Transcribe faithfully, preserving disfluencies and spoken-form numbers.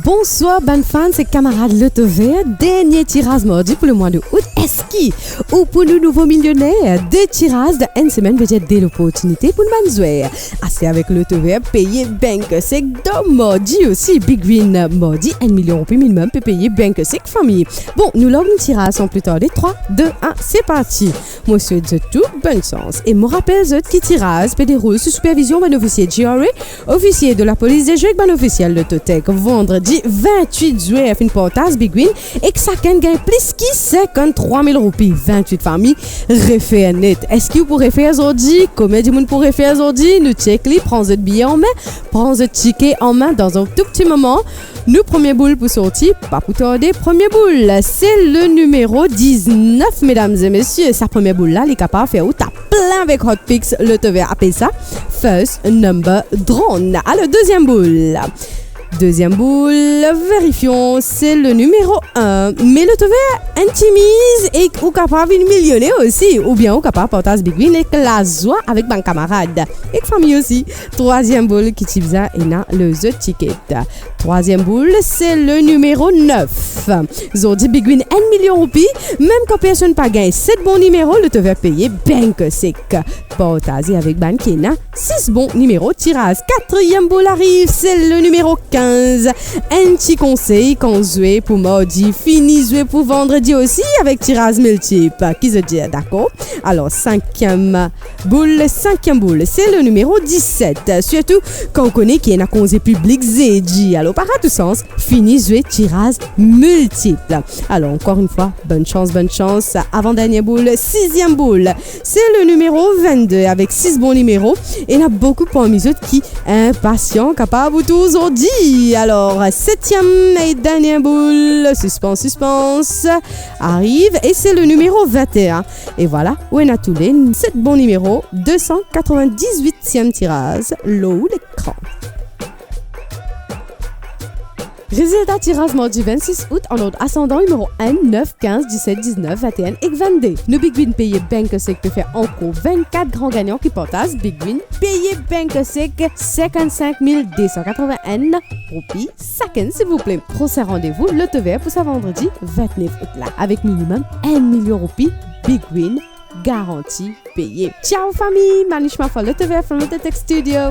Bonswar bann fan ek kamarad Lotovert, dernie tiraz mardi pou lemwa de out. Eski ou pou nou nouvo milioner? De tiraz dan enn semenn, vedir de loportinite pou nou bann zwer. Ase avek Lotovert, peye bank sek dan mardi osi. Big Win mardi, enn milion roupi minimum pe peye bank sek fami. Bon, nou lans nou tiraz san pli tarde, trwa, de, enn, se parti. Mo swet zot tou bonn sans. E mo rapel zot ki tiraz pe deroul sou sipervizion bann ofisie G R A, ofisie de lapolis de zwe ek bann ofisiel Lototech. Vandredi, vintwit zwer finn partaz Big Win ek sakenn gagn plis ki sinkant-trwa mil roupi. Vintwit fami refer net. Eski ou pou refer zordi? Komie dimoun pou refer zordi? Nou tchek li, pran zot biye an me, pran zot tike an me dan enn tou pti moman. Nou premie boul pou sorti, pa pou tarde. Premie boul, se le nimero diznef, medam e mesie. Sa premie boul la, li kapav fer ou tap plin avek Hot Picks. Lotovert apel sa first number drawn. Alor, deziem boul. Deziem boul, verifion, se le nimero enn. Me Lotovert, enn ti miz ek ou kapav vinn milioner osi, oubien ou kapav partaz Big Win ek lazwa avek bann kamarad, ek fami osi. Trwaziem boul ki ti bizin ena lor zot tiket. Trwaziem boul, se le nimero nef. Zordi Big Win enn milion roupi, mem kan personn pa gagn set bon nimero, Lotovert peye bank sek. Partaze avek bann ki ena sis bon nimero tiraz. Katriem boul ariv, se le nimero kinz. Enn ti konsey, kan zwe pou mardi, fini zwe pou vandredi osi avek tiraz miltip. Ki zot dir, dakor? Alor, sinkiem boul, sinkiem boul, se le nimero diset. Sirtou kan ou kone ki ena konze piblik zedi. Alor, pa rat ou sans, fini zwe tiraz miltip. Alor, ankor enn fwa, bonn sans, bonn sans. Avan dernie boul, siziem boul, se le nimero vennde. Avek sis bon nimero, ena boukou parmi zot ki inpasian, kapav ou tour zordi. Alor, setiem e dernie boul, sispans, sispans, ariv e se le nimero vinte-enn. E vwala, ou ena toule set bon nimero, de san katrovin-diz-witiem tiraz lor ou lekran. Rezilta tiraz mardi vennsis out an ord asandan, nimero enn, nef, kinz, diset, diznef, vinteenn ek vennde. Nou Big Win peye bank sek pe fer ankor vennkat gran gagnan ki partaz Big Win peye bank sek sinkant-sink mil de san katrovin-enn roupi sakenn, silvouple. Prosin randevou Lotovert pou sa vandredi vintnef out la, avek minimem enn milion roupi Big Win garanti peye. Ciao fami, Manish Mafa, Lotovert from Lototech Studio.